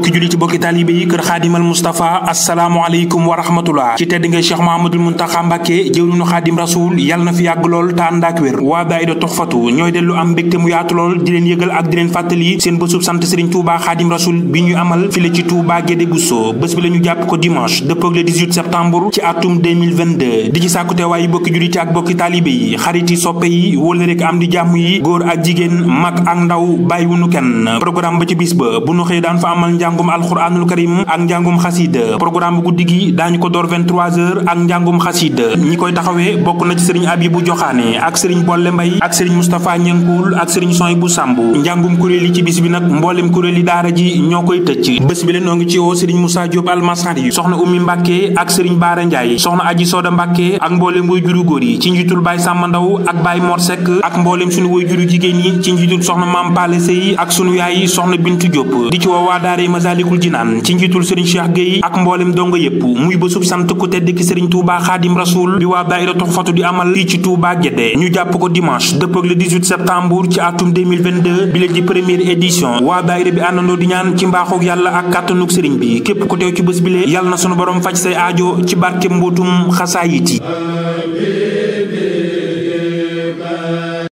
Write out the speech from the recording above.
bokki julli ci bokki taalibe yi kër xaadimal Mustafa asalaamaaleykum wa rahmatullah ci tedd ngay Cheikh Mahamadul Muntaxa Mbàkke jëwriñu xaadim rasul yàlla na fi yàgg lool te ànd ak wér. waa daayira Tuxfatu ñooy dellu am mbégte mu yaatu lool di leen yëgal ak di leen fàttali seen bësub sant Serigne Touba xaadim rasul bi ñuy amal file ci Touba Guédé Bousso bés bi la ñu jàpp ko dimanche dëppoog le 18 septembre ci atum 2022 di ci sàkkute waaye bokki julli ci ak bokki taalibe yi xarit yi soppe yi wala rek am di jàmm yi góor ak jigéen mag ak ndaw bàyyiwunu kenn programme ba ci bis ba bu nu xëy daan fa amal njàngum alxuraanul karim ak njàngum xasida programme bu guddi gi daañu ko door 23h ak njàngum xasida ñi koy taxawee bokk na ci sëriñ Abibu Joxaane ak sëriñ Bolle Mbay ak sëriñ Moustapha Ñankuul ak sëriñ Soybu Sàmb njàngum kuréel yi ci bis bi nag mboolem kuréel yi daara ji ñoo koy tëcc bés bi leen noo ngi ci woo sëriñ Moussa Diop almasar yi soxna Ummi Mbàkke ak sëriñ Baara Njaay soxna Aji Soda Mbàkke ak mboolem way juru góor yi ci njiitul Baay Sàmba Ndaw ak Baay Mor Sekk ak mboolem suñu way juru jigéen yi ci njiitul soxna Maam Paale Sey ak sunu yaay soxna Bintu Diop di ci woo waa daara Masalikul Jinaan ci njiitul sëriñ Cheikh Gueye ak mboolem dongo yépp muy bésub sant ku tedd ki sëriñ Touba Xaadim Rasul bi waa daayira Tuxfatu di amal fii ci Touba Guédé ñu jàpp ko dimanche dëppog le 18 septembre ci atum 2022 bi la di première édition waa daayira bi àndandoo di ñaan ci mbaaxug yàlla ak kàttanug sëriñ bi képp ku teew ci bés bi le yàlla na sunu borom faj say aajo ci barke mbootum xasaayit yi